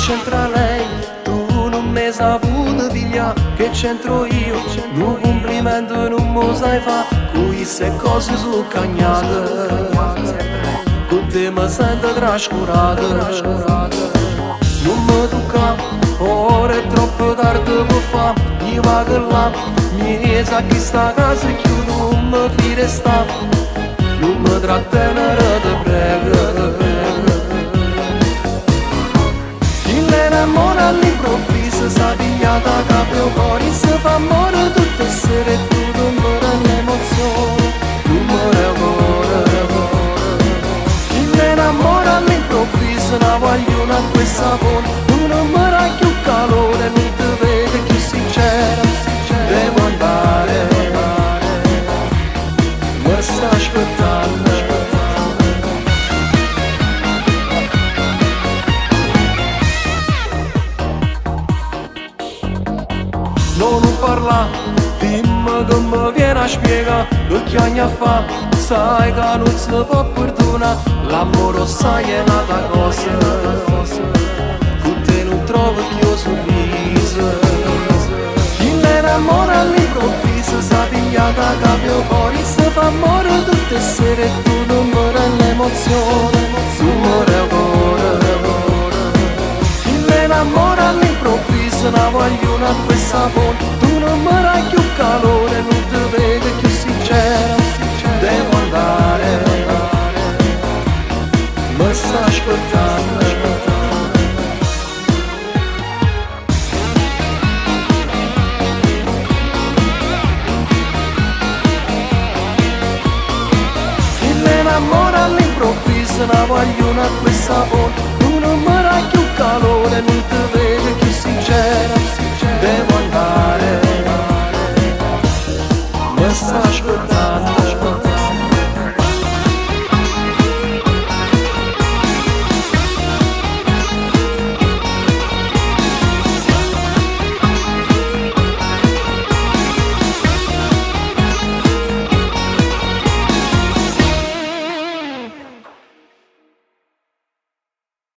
c'entra lei? Tu nun me saputo piglià, che c'entro io? Nu complimento nun me sai fa, cu queste cose sono cagnate. Con te mi sento trascurato. Nun me toccà, ora è troppo tardi per fa, io vado là, mi sa che sta casa chiù nun me fide sta, nun me trattenere te prego. Chi l'amore all'improvviso s'ha pigliata capo cuore, si fa amore tutte le sere e tu non mi dai l'emozione, non mi dai cuore. Chi l'amore all'improvviso una voglio acqua e sapone, tu non mi dai più calore, non ti vedo più sincera, devo andare, mi sta aspettando. No, non parla, dimmi come viene a spiegare, che chiagna fa, sai che non si può perdonare, l'amore sai è un'altra cosa, con te non trovo più sorriso. Chi l'amore all'improvviso s'ha pigliata capo cuore, si fa amore tutte le sere e tu non mi dai l'emozione, non mi dai cuore. Chi l'amore all'improvviso una voglio acqua e sapone, tu non mi dai più calore, non ti vedo più sincera, devo andare, mi sta aspettando. Chi l'amore all'improvviso una voglio acqua e sapone, tu non mi dai più calore, non ti